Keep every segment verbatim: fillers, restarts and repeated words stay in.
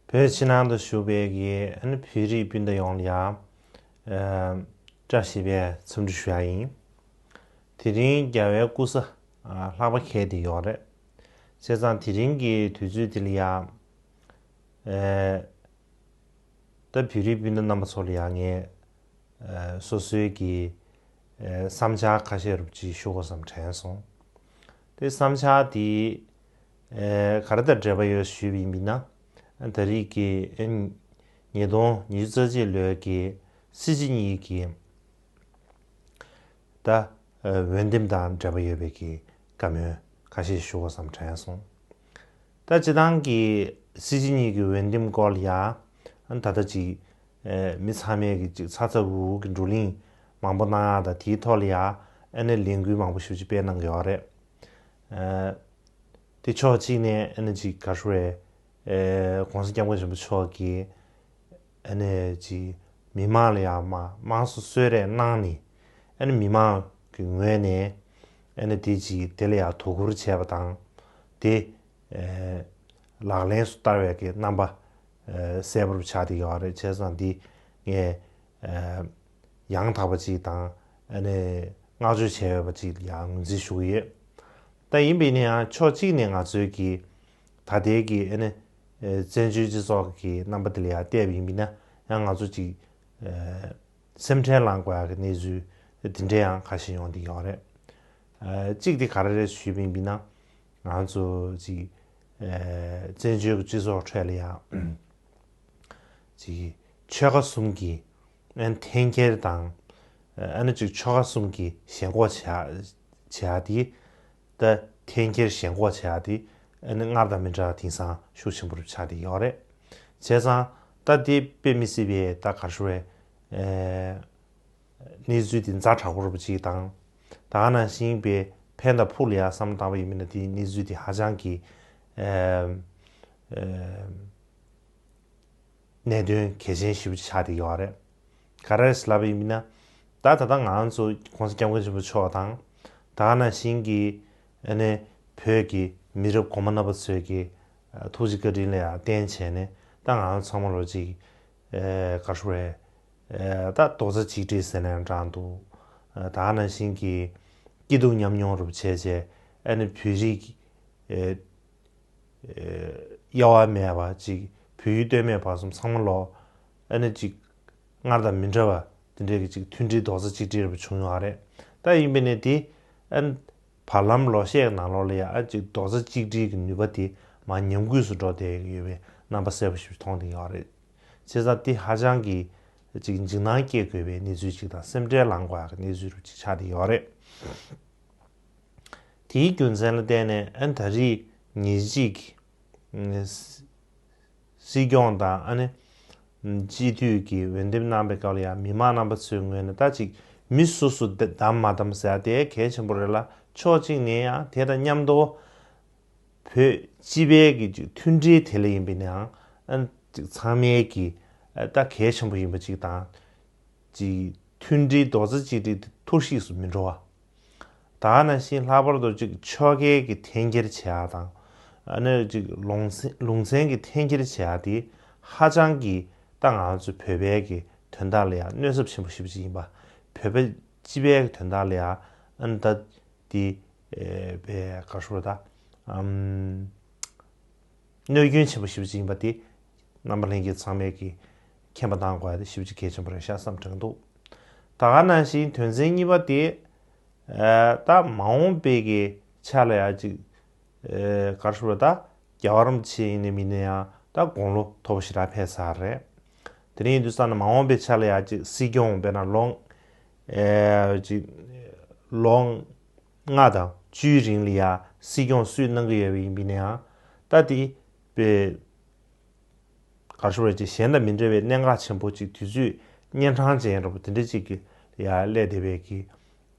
བོད་ཕྱི་ནང་དུ་བཞུགས་པའི་གི་ཨ་ནི་བོད་རིགས་སྤུན་ཟླ་ཡོངས་ལ་ཡང་ཨ་བཀྲ་ཤིས་པའི་འཚམས་འདྲི་ཞུ་ཡ་ཡིན། དེ་རིང་རྒྱལ་བའི་སྐུ་ཚ་ཨ་ལྷག་པ་གལ་ཏེ་ཡོད་རེད། བྱས་ཙང་དེ་རིང་གི་དུས་ཚོད་འདི་ལ་ཡང་ཨ་ད་བོད་རིགས་སྤུན་ཟླ་རྣམ་པ་ཚོ་ལ་ཡང་ངས་ཨ་སོ་སོའི་གི་ཨ་བསམ་འཆར་ཁ་ཤས་རུ་ཅིག་ཞུ་དགོས་བསམ་དྲན་སོང་། དེ་བསམ་འཆར་དེ་ཨ་ག་རེ་དང་འབྲེལ་བ་ཡོད་ཞུས་པ་ཡིན་ན། ཨ་ད་རེས་ཀྱི་ཨ་ཉིས་སྟོང་ཉི་ཤུ་རྩ་གཅིག་ལོའི་གི་སྲིད་སྤྱི་གཉིས་ཀྱི་ད་ཨ་འོས་འདེམས་དང་འབྲེལ་བ་ཡོད་པའི་གི་བཀའ་མོལ་ཁ་ཤས་ཞུ་དགོས་བསམ་དྲན་སོང་། ད་སྤྱི་བཏང་གི་སྲིད་སྤྱི་གཉིས་ཀྱི་འོས་འདེམས་སྐོར་ལ་ཡ་ཨ་ད་ལྟ་ཅིག་ཨ་མི་ཚང་མས་གི་ཅིག་ཚ་ཚ་འུར་འུར་གི་བགྲོ་གླེང་མང་པོ་གནང་ཡ་དང་དེའི་ཐོག་ལ་ཡ་ཨ་ནི་ལས་འགུལ་མང་པོ་ཞེ་པོ་ཅིག་སྤེལ་གནང་གི་ཡོད་རེད། ཨ་དེ་ཕྱོགས་གཅིག་ནས་ཨ་ནི་ཅིག་ག་རེ་ཞུ་དགོས་རེད། ཨེ་༸གོང་ས་༸སྐྱབས་མགོན་ཆེན་པོ་མཆོག་གིས་ཨ་ནི་ཅིག་མི་མང་ལ་ཡང་མ་དམངས་གཙོ་གསོལ་རས་གནང་ནས་ཨ་ནི་མི་མང་གི་ངོས་ནས་ཨ་ནི་དེ་ཅིག་དེ་ལ་ཡང་དོ་ཁུར་བྱས་པ་དང་དེ་ཨེ་ལག་ལེན་སུ་བསྟར་བའི་གི་རྣམ་པ་ཨེ་གསལ་པོར་ཆགས་བསྡད་ཡོད་རེད། བྱས་ཙང་འདི་ངས་ཨེ་ཡང་དག་པ་ཅིག་དང་ཨ་ནི་བསྔགས་བརྗོད་བྱས་ཡོད་པ་ཅིག་ལ་ཡང་ངོས་འཛིན་ཞུ་གི་ཡོད། ད་ཡིན་པས་ན་ཡང་ཕྱོགས་གཅིག་ནས་ང་ཚོའི་གི་ད་ལྟའི་གི་ཨ་ནི་ཨེ་བཙན་བྱོལ་སྤྱི་ཚོགས་ཀྱི་རྣམ་པ་དེ་ལ་ཡང་བལྟས་པ་ཡིན་པས་ན་ཡང་ང་ཚོ་ཅིག་ཨེ་སེམས་ཁྲལ་ལངས་དགོས་ཡག་གི་གནས་ཚུལ་དེ་འདྲ་ཡང་ཁ་ཤས་ཡོང་བསྡད་ཡོད་རེད། ཨེ་གཅིག་དེ་ག་རེ་རེད་ཞུས་པ་ཡིན་པས་ན་ང་ཚོ་ཅིག་ཨེ་བཙན་བྱོལ་གྱི་སྤྱི་ཚོགས་ཁྲོད་ལ་ཡང་ཅིག་ཆོལ་ཁ་གསུམ་གྱི་ཨན་འཐེན་འཁྱེར་དང་། ཨ་ནི་ཅིག་ཆོལ་ཁ་གསུམ་གྱི་ཞེན་ཁོག་བྱེད་བྱེད་ཡ་དེ། ད་འཐེན་འཁྱེར་ཞེན་ཁོག་བྱེད་ཡ་དེ་ཨ་ནི་སྔར་དང་མི་འདྲ་བ་དེང་སང་ཤུགས་ཆེན་པོ་རུ་ཆགས་བསྡད་ཡོད་རེད། བྱས་ཙང་ད་དེ་དཔེ་མི་སྲིད་པའི་ད་ག་རེ་ཞུ་དགོས་རེད། ཨེ་གནས་ཚུལ་དེ་ཛ་དྲག་པོ་རུ་ཅིག་དང་། ད་ག་ནང་བཞིན་པའི་ཕན་དང་ཕུགས་ལ་ཡ་བསམ་བློ་བཏང་བ་ཡིན་ན་དེ་གནས་ཚུལ་དེ་ཧ་ཅང་གི་ཨེ་ཨེ་གནད་དོན་གལ་ཆེན་ཞེ་པོ་ཅིག་ཆགས་བསྡད་ཡོད་རེད། ག་རེ་ཟེར་ལབ་པ་ཡིན་ན། ད་ད་ལྟ་ང་ཚོ་༸གོང་ས་༸སྐྱབས་མགོན་ཆེན་པོ་མཆོག་དང་། ད་ག་ནང་བཞིན་གྱི་ཨ་ནི་བོད་ཀྱི་མི་རབས་གོང་མ་རྣམ་པ་ཚོས་ཀྱི་ཐུགས་རྗེ་བཀའ་དྲིན་ལ་ཡང་བརྟེན་བྱས་ནས་ད་ང་ཚོ་ཚང་མ་ལོ་ཅིག་ཨེ་ག་རེ་ཞུ་དགོས་རེད། ཨེ་ད་རྡོག་རྩ་གཅིག་སྒྲིལ་ཟེར་ནའང་འདྲ་འདུག་ཨེ་ད་ག་ནང་བཞིན་གྱི་སྐྱིད་སྡུག་མཉམ་མྱོང་རུ་བྱས་བྱས་ཨ་ནི་བོད་རིགས་ཀྱི་ཨེ་ཨེ་དབྱེ་བ་མེད་པ་ཅིག་བོད་ཡུལ་སྟོད་སྨད་བར་གསུམ་ཚང་མ་ལོ་ཨ་ནི་ཅིག་སྔར་དང་མི་འདྲ་བ་དེ་འདྲའི་གི་ཅིག་མཐུན་སྒྲིལ་རྡོག་རྩ་གཅིག་སྒྲིལ་རུ་བྱུང་ཡོད་རེད། ད་ཡིན་པས་ནས་དེ་ཨ་ནི་བར་ལམ་ལོ་ཤས་ནང་ལོགས་ལ་ཡ་ཨ་ཅིག་རྡོག་རྩ་གཅིག་སྒྲིལ་གྱི་ནུས་པ་དེ་མར་ཉམས་རྒུད་སུ་འགྲོ་བསྡད་ཡོད་པའི་རྣམ་པ་གསལ་པོ་ཞིག་མཐོང་བསྡད་ཡོད་རེད། བྱས་ཙང་དེ་ཧ་ཅང་གི་ཅིག་འཇིགས་སྣང་སྐྱེ་དགོས་པའི་གནས་ཚུལ་ཅིག་དང་སེམས་ཁྲལ་ལངས་དགོས་ཡག་གི་གནས་ཚུལ་རུ་ཅིག་ཆགས་བསྡད་ཡོད་རེད། དེའི་རྒྱུ་མཚན་ལ་བརྟེན་ནས་ཨ་ནི་ད་རེས་ཉེར་གཅིག་གི་སྲིད་སྐྱོང་དང་ཨ་ནི་སྤྱི་འཐུས་ཀྱི་འོས་འདེམས་གནང་པའི་སྐབས་ལ་ཡང་མི་མང་རྣམ་པ་ཚོའི་ངོས་ནས་ད་ཅིག་མི་སོ་སོ་བདམས་མ་བདམས་ཟེར་ཡ་དེ་གལ་ཆེན་པོ་རེད་ལ། ཕྱོགས་གཅིག་ནས་ཡང་དེ་དང་མཉམ་དུ་བོད་སྤྱི་པའི་གི་ཅིག་མཐུན་སྒྲིལ་དེ་ལ་ཡིན་པའི་ནའང་ཨ་ནི་ཅིག་ཚང་མའི་གི་ཨ་ད་གལ་ཆེན་པོ་ཡིན་པ་ཅིག་དང་། ཅིག་མཐུན་སྒྲིལ་རྡོག་རྩ་གཅིག་སྒྲིལ་དེ་ཐོར་ཞིག་སུ་མི་འགྲོ་བ། ད་ག་ནང་བཞིན་ལྷག་པར་དུ་ཅིག་ཆོལ་ཁའི་གི་འཐེན་འཁྱེར་བྱེད་ཡ་དང་། ཨ་ནི་ཅིག་ལུང་ཚན་ལུང་ཚན་གི་འཐེན་འཁྱེར་བྱེད་ཡ་དེ་ཧ་ཅང་གི་ད་ང་ཚོ་བོད་པའི་གི་དོན་དག་ལ་ཡང་གནོད་ཚབས་ཆེན་པོ་ཞེ་པོ་ཅིག་ཡིན་པ། བོད་པ་སྤྱི་པའི་གི་དོན་དག་ལ་ཡང་ཨ་ནི་ད་དེ་ཨེ་བའི་ག་རེ་ཞུ་དགོས་རེད་ད། ཨམ། གནོད་སྐྱོན་ཆེན་པོ་ཞེ་པོ་ཅིག་ཡིན་པ་དེ་རྣམ་པ་ལྷན་རྒྱས་ཚང་མས་ཀྱིས་མཁྱེན་པ་གནང་དགོས་ཡ་དེ་ཞེ་པོ་ཅིག་གལ་ཆེན་པོ་རེད་ཤག་བསམ་དྲན་འདུག་ད་ག་ནང་བཞིན་དོན་ཚན་གཉིས་པ་དེ་ཨ་ད་མ་འོངས་པའི་གི་ཆ་ལ་ཡ་ཅིག་ཨེ་ག་རེ་ཞུ་དགོས་རེད་ད། རྒྱལ་བ་རིན་པོ་ཆེ་ཡིན་ནའི་མིན་ནའི་ཡང་ད་དགུང་ལོ་མཐོ་པོ་ཞེ་དྲག་ཕེབས་ཚར་རེད། དེ་རིང་ཡིན་དུས་ཙམ་ན་མ་འོངས་པའི་ཆ་ལ་ཡ་ཅིག་སྲིད་སྐྱོང་དཔེར་ན་ལོ་ཨེ་ཅིག་ལོ་ལྔ་དང་བཅུའི་རིང་ལ་ཡ་སྲིད་སྐྱོང་སུས་གནང་གི་ཡོད་པ་ཡིན་པ་ཡིན་ན་ཡང་ད་དེ་དཔེ་ག་རེ་ཞུ་དགོས་རེད་ཅིག་གཞན་དང་མི་འདྲ་བའི་གནད་འགག་ཆེན་པོ་ཅིག་དུས་ཚོད་གཉན་འཕྲང་ཅན་འདྲ་པོ་དེ་འདྲ་ཅིག་གི་ཡ་སླེབས་བསྡད་པའི་གི་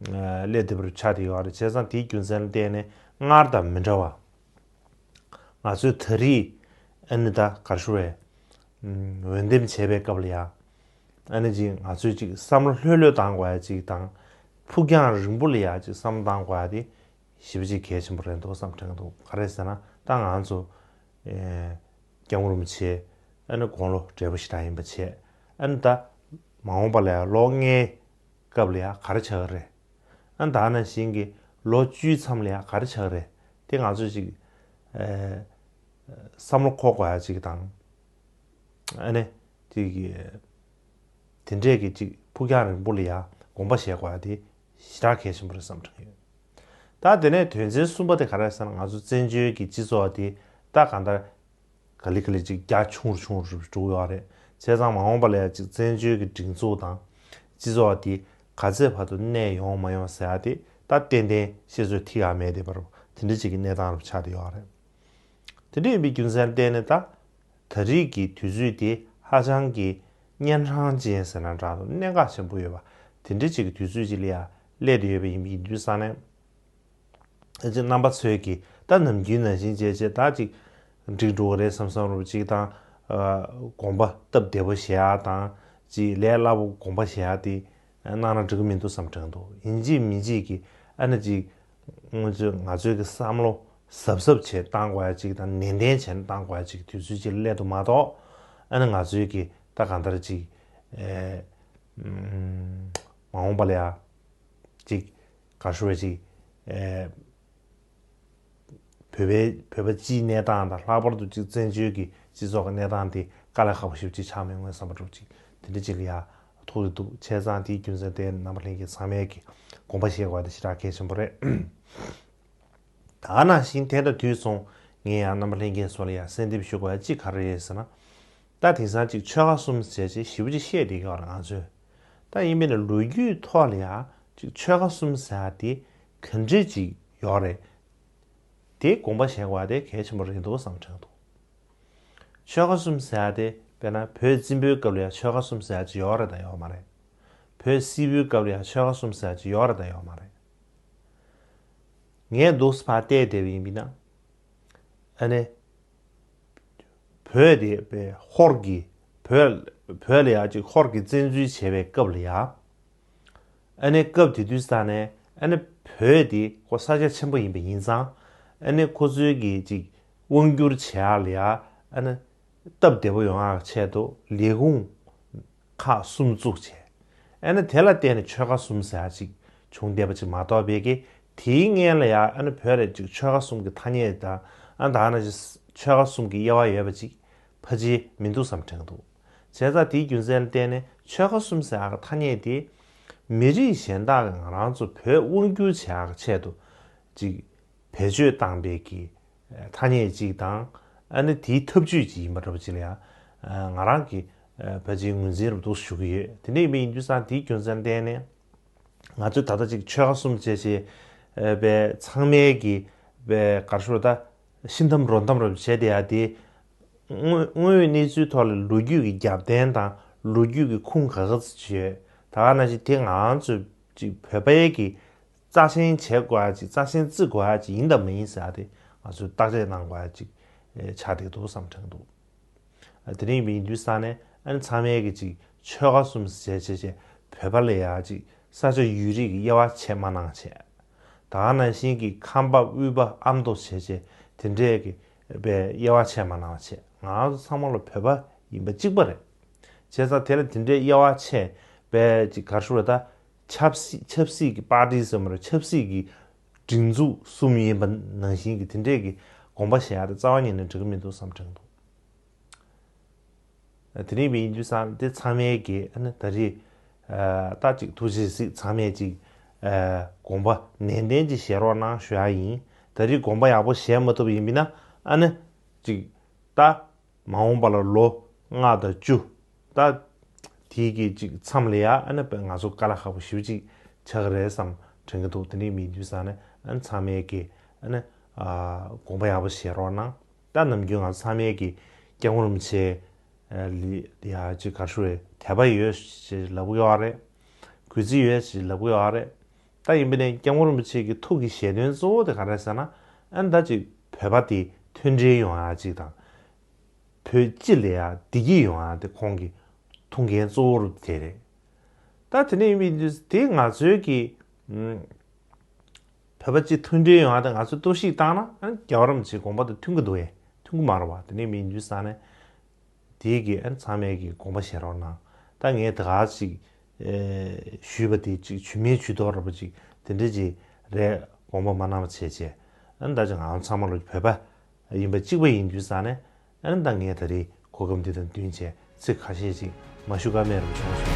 ཨ་སླེབས་བསྡད་པ་རུ་ཆགས་བསྡད་ཡོད་རེད། བྱས་ཙང་དེའི་རྒྱུ་མཚན་ལ་བརྟེན་ནས་སྔར་དང་མི་འདྲ་བ། ང་ཚོས་ད་རེས་ཨ་ནི་ད་ག་རེ་ཞུ་དགོས་རེད། ཨམ་འོས་འདེམས་བྱས་པའི་སྐབས་ལ་ཡ། ཨ་ནི་ཅིག་ང་ཚོས་ཅིག་བསམ་བློ་ལྷོད་ལྷོད་བཏང་དགོས་ཡ་ཅིག་དང་། ཕུགས་རྒྱང་རིང་པོ་ལ་ཡ་ཅིག་བསམ་བློ་བཏང་དགོས་ཡ་དེ་ཞེ་པོ་ཅིག་གལ་ཆེན་པོ་རེད་འདུག་བསམ་དྲན་འདུག་ག་རེ་ཟེར་ན་ད་ང་ཚོ་ཨེ་སྐྱབས་མགོན་རིན་པོ་ཆེ་ ཨ་ནི་དགུང་ལོ་བགྲེས་པོ་ཞེ་དྲག་ཡིན་པ་བྱས། ཨ་ནི་ད་མ་འོངས་པ་ལ་ཡང་ལོ་ལྔའི་སྐབས་ལ་ཡང་ག་རེ་ཆགས་ཀྱི་རེད། ཨ་ནི་ད་ནང་བཞིན་གྱི་ལོ་བཅུའི་མཚམས་ལ་ཡང་ག་རེ་ཆགས་ཀྱི་རེད། དེ་ང་ཚོས་ཅིག་ཨ་བསམ་བློ་འཁོར་དགོས་ཡ་ཅིག་དང་། ཨ་ནི་ཅིག་དེ་འདྲས་ཀྱི་ཅིག་ཕུགས་རྒྱང་རིང་པོ་ལ་ཡང་དགོངས་པ་བཞེས་དགོས་ཡ་དེ་ཞེ་དྲག་གལ་ཆེན་པོ་རེད་བསམ་དྲན་ཡོད། ད་དེ་ནས་དོན་ཚན་གསུམ་པ་དེ་ག་རེ་ཟེར་ན། ང་ཚོ་བཙན་བྱོལ་གྱི་སྤྱི་ཚོགས་དེ་ད་གང་ལྟར་ག་ལེ་ག་ལེ་ཅིག་རྒྱ་ཆུང་རུ་ཆུང་རུ་འགྲོ་གི་ཡོད་རེད། བྱས་ཙང་མ་འོངས་པ་ལ་ཡང་ཅིག་བཙན་བྱོལ་གྱི་སྒྲིག་འཛུགས་དང་སྤྱི་ཚོགས་དེ་ག་ཚད་བར་དུ་གནས་ཡོང་མ་ཡོང་ཟེར་ཡ་དེ་ད་ཏན་ཏན་བཤད་ཚོད་ཐིག་ཡ་མེད་དེ་བར་དེ་འདྲ་ཅིག་གི་གནས་སྟངས་རུ་ཆགས་བསྡད་ཡོད་རེད། དེ་འདྲ་ཡིན་པའི་རྒྱུ་མཚན་ལ་བརྟེན་ནས་ད་ད་རེས་ཀྱི་དུས་ཚོད་དེ་ཧ་ཅང་གི་གཉན་འཕྲང་ཅན་ཟེར་ན་འདྲ་འདུག་གནད་འགག་ཆེན་པོ་ཡོད་པ་དེ་འདྲ་ཅིག་གི་དུས་ཚོད་ཅིག་ལ་ཡང་སླེབས་བསྡད་ཡོད་པ་ཡིན་པའི་དུས་ཙང་ནས། ཨ་ཅེ་རྣམ་པ་ཚོས་ཀྱིས་ད་ནམ་རྒྱུན་ནང་བཞིན་བྱས་བྱས་ད་ཅིག་འགྲིག་འགྲོ་གི་རེད་བསམ་བསམ་རུ་ཅིག་དང་། ཨ་དགོངས་པ་སྟབས་བདེ་པོ་བཞེས་ཡ་དང་། ཅིག་ལས་སླ་པོ་དགོངས་པ་བཞེས་ཡ་དེ་གནང་ན་འགྲིག་གི་མི་འདུག་བསམ་དྲན་འདུག་ཡིན་གཅིག་མིན་གཅིག་གིས་ཨ་ནི་ཅིག་སྔོན་ཚོད་ང་ཚོའི་གི་བསམ་བློ་གཟབ་གཟབ་བྱས་བཏང་དགོས་ཡ་ཅིག་དང་། ནན་ཏན་བྱས་ནས་བཏང་དགོས་ཡ་ཅིག་དུས་ཚོད་ཅིག་སླེབས་འདུག་མ་གཏོགས། ཨ་ནི་ང་ཚོའི་གི་ད་གང་ལྟར་ཅིག་ཨེ་ཨམ་མ་འོངས་པ་ལ་ཡ་ཅིག་ག་རེ་ཞུ་བ་ཅིག་ཨེ་བོད་པའི་བོད་པ་སྤྱིའི་གནས་སྟངས་དང་། ལྷག་པར་དུ་ཅིག་བཙན་བྱོལ་གྱི་སྤྱི་ཚོགས་ཀྱི་གནས་སྟངས་དེ་དཀའ་ལས་ཁག་པོ་ཞེ་པོ་ཅིག་ཆགས་མི་འོང་བསམ་པ་འདྲ་པོ་ཅིག་དེ་འདྲ་ཅིག་ལ་ཡ་ཐུག་རེ་འདུག་བྱས་ཙང་དེའི་རྒྱུ་མཚན་དེ་རྣམ་པ་ལྷན་རྒྱས་ཚང་མས་ཀྱི་དགོངས་པ་བཞེས་དགོས་པ་དེ་ཞེ་དྲག་གལ་ཆེན་པོ་རེད། ད་ནང་བཞིན་དེ་དང་དུས་མཚུངས་ངས་ཡང་རྣམ་པ་ལྷན་རྒྱས་ཚོ་ལ་ཡང་གསལ་འདེབས་ཞུ་དགོས་ཡ་གཅིག་ག་རེ་རེད་ཟེར་ན། ད་དེང་སང་ཅིག་ཆོལ་ཁ་གསུམ་ཟེར་ཅིག་ཞེ་པོ་ཅིག་བཤད་བསྡད་ཀྱི་ཡོད་རེད་ང་ཚོས། ད་ཡིན་པས་ན་ལོ་རྒྱུས་ཐོག་ལ་ཡང་ཅིག་ཆོལ་ཁ་གསུམ་ཟེར་ཡ་དེ་ག་འདྲས་ཅིག་ཡོད་རེད། དེ་དགོངས་པ་བཞེས་དགོས་པ་དེ་གལ་ཆེན་པོ་རེད་འདུག་བསམ་དྲན་འདུག་ཆོལ་ཁ་གསུམ་ཟེར་ཡ་དེ་དཔེར་ན་བོད་བཙན་པོའི་སྐབས་ལ་ཡང་ཆོལ་ཁ་གསུམ་ཟེར་ཡ་ཅིག་ཡོད་རེད་དང་ཡོད་མ་རེད། བོད་སིལ་བུའི་སྐབས་ལ་ཡང་ཆོལ་ཁ་གསུམ་ཟེར་ཡ་ཅིག་ཡོད་རེད་དང་ཡོད་མ་རེད། ངས་འདུག་སེ་ཕར་བལྟས་བསྡད་པ་ཡིན་པ་ན། ཨ་ནི། བོད་དེ་བའི་ཧོར་གྱི་བོད་བོད་ལ་ཡང་ཅིག་ཧོར་གྱིས་བཙན་འཛུལ་བྱས་པའི་སྐབས་ལ་ཡང་། ཨ་ནི་སྐབས་དེ་དུས་ས་ནས་ཨ་ནི་བོད་དེ་ཁོ་ས་ཆ་ཆེན་པོ་ཡིན་པ་ཡིན་ཙང་། ཨ་ནི་ཁོ་ཚོའི་གི་ཅིག་དབང་སྒྱུར་བྱེད་ཡག་ལ་ཡང་ཨ་ནི་སྟབས་བདེ་པོ་ཡོང་ཡག་ཆེད་དུ་ལས་ཁུངས་ཁག་གསུམ་བཙུགས་བྱས། ཨ་ནི་དེ་ལ་བརྟེན་ནས་ཆོལ་ཁ་གསུམ་ཟེར་ཡག་ཅིག་བྱུང་བསྡད་པ་ཅིག་མ་གཏོགས་པའི་གི་དེའི་སྔོན་ལ་ཡང་ཨ་ནི་བོད་ལ་ཅིག་ཆོལ་ཁ་གསུམ་གྱི་ཐ་སྙད་དང་། ཨ་ད་ནང་བཞིན་ཆོལ་ཁ་གསུམ་གྱི་དབྱེ་བ་ཡོད་པ་ཅིག་ཕལ་ཆེར་མི་འདུག་བསམ་དྲན་འདུག་བྱས་ཙང་དེའི་རྒྱུ་མཚན་ལ་བརྟེན་ནས་ཆོལ་ཁ་གསུམ་ཟེར་ཡག་གི་ཐ་སྙད་དེ་མི་རིགས་གཞན་དག་གིས་ང་རང་ཚོ་བོད་དབང་སྒྱུར་བྱེད་ཡག་གི་ཆེད་དུ་ཅིག་བེད་སྤྱོད་བཏང་པའི་གི་ཐ་སྙད་ཅིག་དང་། ཨ་ནི་དེའི་ཐབས་ཇུས་ཅིག་ཡིན་པ་འདྲ་པོ་ཅིག་ལ་ཡང་ང་རང་གིས་ཕལ་ཆེར་ངོས་འཛིན་རབ་ཏུ་ཞུ་གི་ཡོད། དེ་འདྲ་ཡིན་པ་ཡིན་དུས་ཙང་དེའི་རྒྱུ་མཚན་ལ་བརྟེན་ནས་ང་ཚོས་ད་ལྟ་ཅིག་ཆོལ་ཁ་གསུམ་བྱས་བྱས་པའི་ཚང་མའི་གི་པའི་ག་རེ་ཞུ་ད་ཤི་འཐམ་རོ་འཐམ་རབ་བྱས་བསྡད་ཡ་དེ། དངོས་དངོས་ཡོད་གནས་ཚུལ་ཐོག་ལ་ལོ་རྒྱུས་ཀྱི་རྒྱབ་རྟེན་དང་ལོ་རྒྱུས་ཀྱི་ཁུངས་ག་ག་ཚོད་ཅིག་ཡོད། ད་ག་ནང་བཞིན་དེ་ང་ཚོས་ཅིག་བོད་པའི་གི་རྩ་ཆེན་བྱེད་དགོས་ཡ་ཅིག་རྩ་ཆེན་བརྩི་དགོས་ཡ་ཅིག་ཡིན་དང་མ་ཡིན་ཟེར་ཡ་དེ་ང་ཚོས་བརྟག་དཔྱད་གནང་དགོས་ཡ་ཅིག་ཆགས་བསྡད་འདུག་བསམ་དྲན་འདུག་དེ་རིང་བའི་ཡིན་དུས་ས་ནས་ཨ་ནི་ཚང་མས་ཀྱི་ཅིག་ཆོལ་ཁ་གསུམ་ཟེར་བྱས་བྱས་བོད་པ་ལ་ཡ་ཅིག་ས་ཆ་ཡུལ་རིས་ཀྱི་དབྱེ་བ་ཕྱེ་མ་གནང་བྱས། ད་ག་ནང་བཞིན་གྱི་ཁམས་པ་དབུས་པ་ཨ་མདོ་བྱས་བྱས་དེ་འདྲས་ཀྱི་པའི་དབྱེ་བ་ཕྱེ་མ་གནང་བྱས། ང་ཚོ་ཚང་མ་ལ་བོད་པ་ཡིན་པ་གཅིག་པ་རེད། བྱས་ཙང་དེ་ལ་དེ་འདྲའི་དབྱེ་བ་ཕྱེ་བའི་ཅིག་ག་རེ་ཞུ་བ་ད། ཆབ་སྲིད་ཆབ་སྲིད་ཀྱི་པར་ཏི་ཟེར་མ་རེད། ཆབ་སྲིད་ཀྱི་སྒྲིག་འཛུགས་གསུམ་ཡིན་པ་ནང་བཞིན་གྱི་དེ་འདྲས་ཀྱི་དགོངས་པ་བཞེས་ཡ་དེ་རྩ་བ་ཉིད་ནས་འགྲིག་གི་མི་འདུག་བསམ་དྲན་འདུག་དེ་རིང་བའི་ཡིན་དུས་ཙང་དེ་ཚང་མས་ཀྱི་ཨ་ནི་ད་རེས་ད་ཅིག་ཐུགས་རྗེ་གཟིགས། ཚང་མས་ཅིག་དགོངས་པ་ནན་ཏན་ཅིག་བཞེས་རོགས་གནང་ཞུ་ཡ་ཡིན། ད་རེས་དགོངས་པ་ཡག་པོ་བཞེས་མ་ཐུབ་ཡིན་པ་ཡིན་ན་ཨ་ནི་ཅིག་ད། མ་འོངས་པ་ལ་ལོ་ལྔ་དང་བཅུ། ད་དེའི་གི་ཅིག་མཚམས་ལ་ཡ་ཨ་ནི་ང་ཚོ་དཀའ་ལས་ཁག་པོ་ཞེ་པོ་ཅིག་ཆགས་ཀྱི་རེད་བསམ་དྲན་གྱི་འདུག་དེ་འདྲའི་མི་འདུག་ས་ནས་ཨ་ནི་ཚང་མས་ཀྱི་ཨ་ནི་དགོངས་པ་ཡག་པོ་བཞེས་རོགས་གནང་། ད་ནམ་རྒྱུན་ང་ཚོ་ཚང་མས་ཀྱི་སྐྱབས་མགོན་རིན་པོ་ཆེ་ལ་ཡ་ཅིག་ག་རེ་ཞུ་རེད། དད་པ་ཡོད་ཞེས་ལབ་ཀྱི་ཡོད་རེད། གུས་བརྩི་ཡོད་ཞེས་ལབ་ཀྱི་ཡོད་རེད། ད་ཡིན་པ་ནས་སྐྱབས་མགོན་རིན་པོ་ཆེ་གི་ཐུགས་ཀྱི་བཞེད་དོན་གཙོ་བོ་དེ་ག་རེ་རེད་ཟེར་ན། ཨ་ནི་ད་ཅིག་བོད་པ་དེ་མཐུན་སྒྲིལ་ཡོང་ཡ་ཅིག་དང་། བོད་སྤྱི་ལ་ཡང་བདེ་སྐྱིད་ཡོང་ཡ་དེ་ཁོང་གི་ཐུགས་འགན་གཙོ་བོ་རུ་དེ་རེད། ད་དེ་ནས་ཡིན་པའི་དུས་དེ་ང་ཚོའི་གི་ཨམ་བོད་པ་སྤྱི་མཐུན་སྒྲིལ་ཡོང་ཡ་དེ་ང་ཚོས་གཏོར་བཤིག་བཏང་ན་ཨ་ནི་རྒྱལ་བ་རིན་པོ་ཆེའི་དགོངས་པ་དང་མཐུན་གི་འདུག་ཨེ། མཐུན་གི་མ་རེད་བ། དེ་ནས་ཡིན་དུས་ས་ནས་ དེའི་གི་ཨ་ནི་ཚང་མས་ཀྱི་དགོངས་པ་བཞེས་རོགས་གནང་། ད་ངས་ད་ག་ཅིག་ཨེ་ཞུས་པ་དེ་ཅིག་ཇུས་མེད་ཇུས་གཏོགས་ར་པ་ཅིག་དེ་འདྲ་ཅིག་རེད། དགོངས་པ་མ་གནང་བ་བྱས་བྱས། ཨ་ནི་ད་ཅིག་ང་ཚང་མ་ལོ་བོད་པ་ཡིན་པ་གཅིག་པ་ཡིན་དུས་ཙང་ནས། ཨ་ནི་ད་ངས་ད་རེས་གོ་སྐབས་འདི་དང་བསྟུན་བྱས་ཚིག་ཁ་ཤས་ཅིག་མ་ཞུ་ཀ་མེད་རུང་བྱུང་སོང་།